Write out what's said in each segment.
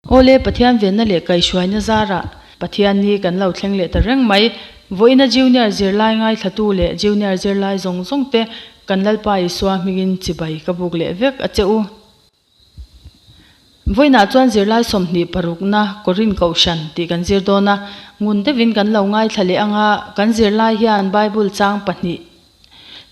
Awle, Pathian venna leh kaihhruaina zarah Pathian ni kan lo thleng leh ta reng mai. Vawiina Junior zirlai ngaithlatu leh Junior zirlai zawng zawng te kan Lalpa Isua hmingin chibai ka buk leh vek a che u. Vawiinah chuan zirlai 26na Korin Kohhran tih kan zir dawn a, ngun deuhin kan lo ngaithla leh anga kan zirlai hian Bible chang pahnih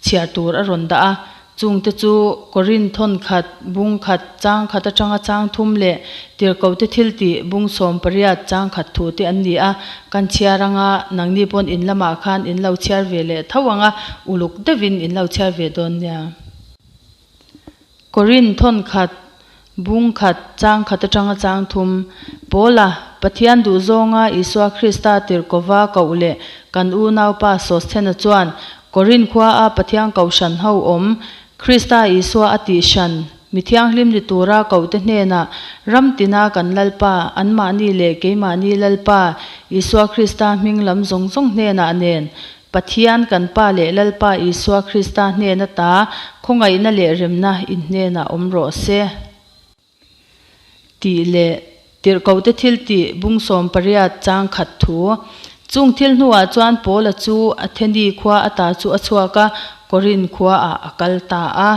chhiar tur a rawn dah a, chungte chu Korin thawn khat, bung khat, chang khat atanga chang thum leh tirhkote thil tih bung 18 chang khat thu te an ni a, kan chhiar anga nangni pawn in lamah khan in lo chhiar ve leh tho anga uluk deuhin in lo chhiar ve dawn nia. Korin thawn khat, bung khat, chang khat atanga chang thum, Paula, Pathian duhzawnga Isua Krista tirhkova koh leh kan unaupa Sosthena chuan Korin khuaa Pathian kohhran ho awm, Krista Isua a tih hran, mi thianghlim ni tura kohte hnenah ram tina kan Lalpa, anmahni leh keimahni Lalpa, Isua Krista hming lam zawng zawng hnenah nen Pathian kan Pa leh Lalpa Isua Krista hnena ta khawngaihna leh remna in hnenah awm rawh se. Tih leh Tirhkohte thil tih bung 18 chang khat thu. Chung thil hnuah chuan Paula chu Atheni khua ata chu a chhuak a, Korinth khuaah a kal ta a.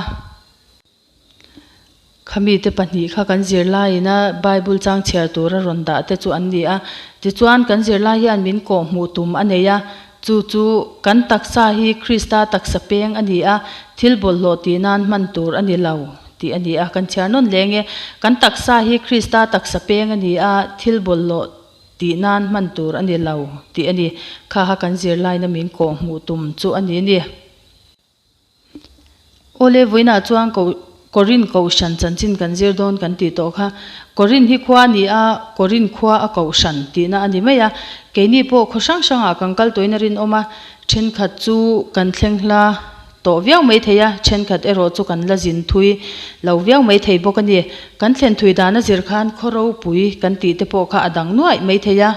Khami te pahnih kha kan zirlaiin a Bible chang chhiar tura rawn dah te chu an ni a. Tichuan kan zirlai hian min kawh hmuh tum a nei a, chu chu kan taksa hi Krista taksa peng a ni a, thil bawlhhlawh tih nan hman tur a ni lo tih a ni a. Kan chhiar nawn leng e, kan taksa hi Krista taksa peng a ni a, thil bawlhhlawh tih nan hman tur a ni lo tih a ni. Kha kha kan zirlaina min kawh hmuh tum chu a ni ni. Awle, vawiinah chuan ko Korin kohhran chanchin kan zir dawn kan tih tawh kha. Korin hi khua a ni a, Korin khua a kohhran tihna a ni mai a. Keini pawh khaw hrang hrangah kan kal tawhin a rinawm a, thenkhat chu kan thleng hla tawh viau mai thei a, thenkhat erawh chu kan la zin thui lo viau mai thei bawk a ni. Kan thlen thui dan a zir khan khaw ropui kan tih te pawh kha a dang nuaih mai thei a.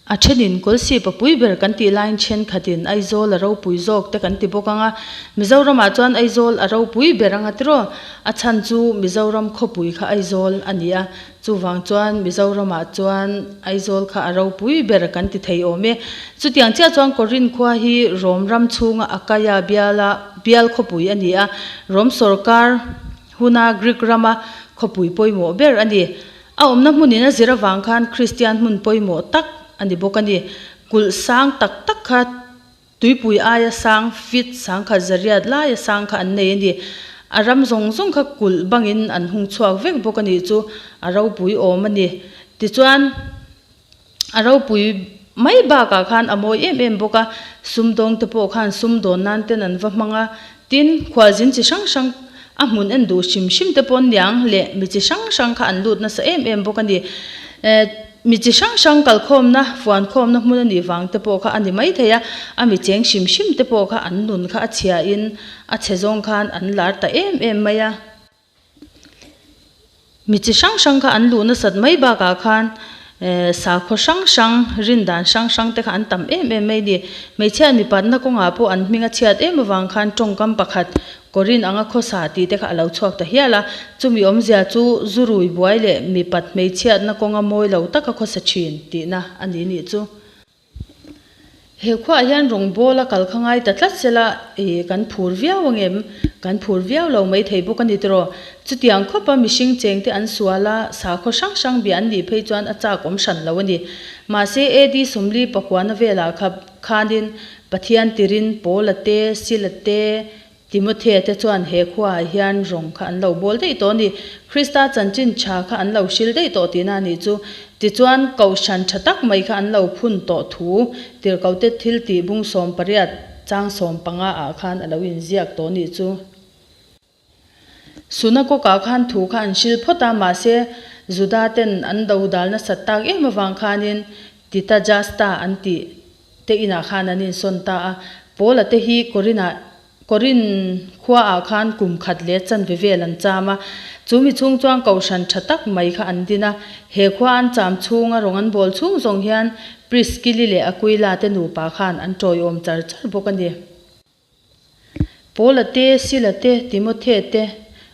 A thenin Kawlsip a pui ber kan tih laiin thenkhatin Aizawl a ropui zawk te kan ti bawk ang a, Mizoramah chuan Aizawl a ropui ber ang a tiraw? A chhan chu Mizoram khawpui kha Aizawl a ni a, chuvang chuan Mizoramah chuan Aizawl kha a ropui ber kan ti thei awm e. Chutiang chiah chuan Korin khua hi Rom ram chhunga Akaia biala bial khawpui a ni a, Rom sawrkar huna Greek rama khawpui pawimawh ber a ni. A awmna hmunin a zir avang khan Kristian hmun pawimawh tak a ni bawk a ni. Kulh sang tak tak kha tuipui aia sang feet sangkhat zariat laia sang kha an nei a ni. A ram zawng zawng kha kulh bangin an hung chhuak vek bawk a nih chu a ropui awm a ni. Tichuan a ropui mai bakah khan a mawi em em bawk a, sumdawngte pawh khan sumdawn nan ten an va hmang a, tin khualzin chi hrang hrang a hmun en duh hrim hrim te pawh niang leh mi chi hrang hrang kha an lut nasa em em bawk a ni. Eh mi chi hrang hrang kalkhawmna fuankhawmna hmun a nih vang te pawh kha a ni maithei a, a mi cheng hrim hrim te pawh kha an nun kha a chhiain a chhe zawng khan an lar ta em em mai a. Mi chi hrang hrang kha an luh nasat mai bakah khan sakhaw hrang hrang, rin dan hrang hrang te kha an tam em em mai a ni. Hmeichhia mipatna kawngah pawh an hming a chhiat em avang khan tawngkam pakhat Korin anga khawsa tih te kha a lo chhuak ta hial a. Chumi awmzia chu zurui buai leh mipat hmeichhiatna kawnga mawi lo taka khawsa thin tihna a ni nih chu. He khuaah hian rawngbawl a kal kha ngai ta tlat sela ih kan phur viau angem? Kan phur viau lo mai thei bawk a ni tiraw? Chutiang khawpa mihring chengte an sual a, sakhaw hrang hrang bia an nih phei chuan a chak awm hran lo a ni. Mahse AD 49na velah kha khanin Pathian tirin Paula te, Sila te, Timothea te chuan he khuaah hian rawng kha an lo bawl daih tawh a ni. Krista chanchin tha kha an lo hril daih tawh tihna a nih chu. Tichuan, kohhran tha tak mai kha an lo phun tawh thu Tirhkohte thil tih bung 18 chang 15 ah khan a lo inziak tawh a nih chu. Sunakawkah khan thu kha an hril phawt a, mahse Juda ten an do dal nasat tak em avang khanin Tita Justa an tih te inah khan an insawn ta a. Paula te hi Korinah Korin khuaah khan kum khat leh chanve vel an cham a. Chu mi chhung chuan kohhran tha tak mai kha an din a. He khua an cham chhunga rawng an bawl chhung zawng hian Priskili leh Aquila te nupa khan an tawiawm char char bawk a ni. Paula te, Sila te, Timothea te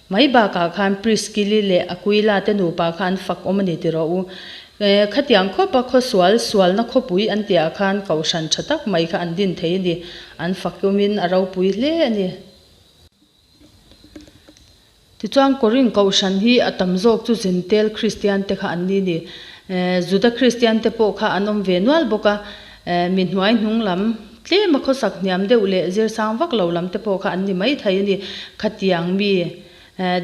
Mai bakah khan Priskili leh Aquila te nupa kha an fak awm a ni ti rawh u. Khatiang khawpa khaw sual, sualna khawpui an tihah khan kohhran tha tak mai kha an din thei a ni. An fak awmin a ropui hle a ni. Tichuan Korinth kohhran hi a tam zawk chu Zentel Kristian te kha an ni ni. Juda Kristian te pawh kha an awm ve nual bawk a. Mi hnuai hnung lam tlema khawsak hniam deuh leh zirsang vak lo lam te pawh kha an ni mai thei a ni. Khatiang mi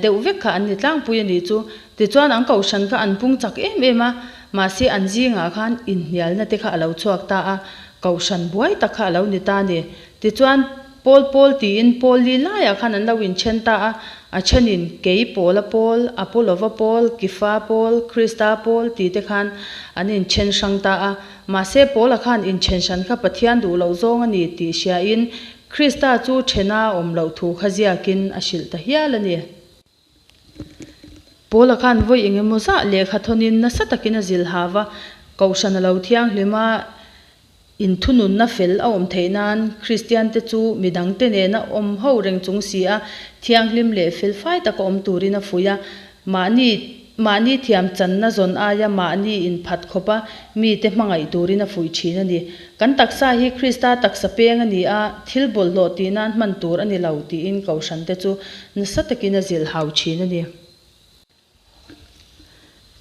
deuh vek kha an ni tlangpui a nih chu. Tichuan an kohhran kha an pung chak em em a, mahse an zingah khan inhnialna te kha a lo chhuak ta a, kohhran buai tak kha a lo ni ta a ni. Tichuan Pawl pawl tiin pawl li laiah khan an lo inthen ta a, a thenin kei Pawla pawl, Apolova pawl, Kifa pawl, Krista pawl ti te khan an inthen hrang ta a. Mahse Pawla khan inthen hran kha Pathian duh loh zawng a ni tih hriain Krista chu thena a awm loh thu kha ziakin a hrilh ta hial a ni. Pawla khan vawi eng emaw zah lehkha thawnin nasa takin a zilh hau va, Kohhran a lo thianghlim a, inthununna fel a awm theih nan Kristiante chu midangte nena awm ho reng chung si a, thianghlim leh felfai taka awm turin a fuih a. Mahni mahni thiam channa zawn aia mahni inphat khawpa mite hmangaih turin a fuih thin a ni. Kan taksa hi Krista taksa peng a ni a, thil bawlhhlawh tih nan hman tur a ni lo tiin Kohhrante chu nasa takin a zilh hau thin a ni.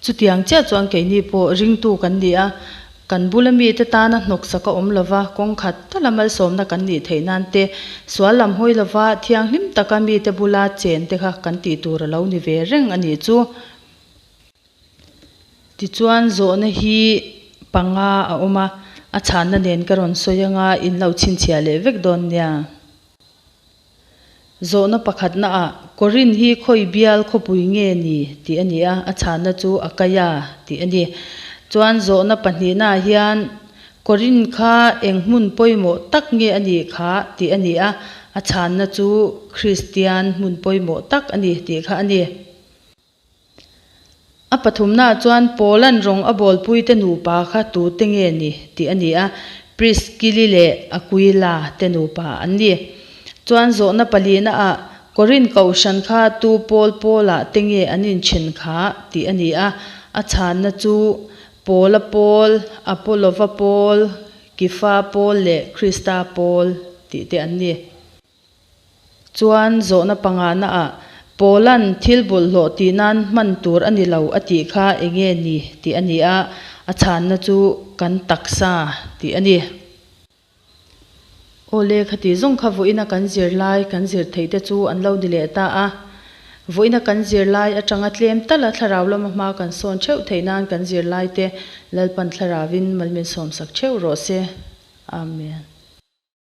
Chutiang chiah chuan keini pawh ringtu kan ni a, kan bula mite tana hnawksak a awm lova, kawng khat tala malsawmna kan nih theih nan te, sual lam hawi lova thianghlim taka mite bula chen te kha kan tih tur a lo ni ve reng a nih chu. Tichuan zawhna hi panga a awm a, a chhanna nen ka rawn sawi anga in lo chhinchhiah leh vek dawn nia. Zawhna pakhatnaah, Korinth hi khawi bial khawpui nge ni? tih a ni a, a chhanna chu Akaia tih a ni. Chuan zawhna pahnihnaah hian, Korinth kha eng hmun pawimawh tak nge a nih kha? tih a ni a, a chhanna chu Kristian hmun pawimawh tak a ni tih kha a ni. A pathumnaah chuan Paula'n rawng a bawlpuite nupa kha tute nge ni tih a ni a, Priskili leh Aquila te nupa an ni. Chuan zawhna palinaah Korinth kohhran kha tu pawl pawlah te nge an inthen kha tih a ni a, a chhanna chu Paula pawl, Apollova pawl, Kifa pawl leh Krista pawl tih te an ni. Chuan zawhna panganaah Paula'n thil bawlhhlawh tih nan hman tur a ni lo a tih kha eng nge ni tih a ni a, a chhanna chu kan taksa tih a ni. Awle khati zawng kha vawiina kan zirlai kan zir theih te chu an lo ni leh ta a. Vawiina kan zirlai atanga tlem tala thlarau lama hma kan sawn theuh theih nan kan zirlai te Lalpan thlarauvin malmin sawmsak theuh rawh se. Amen.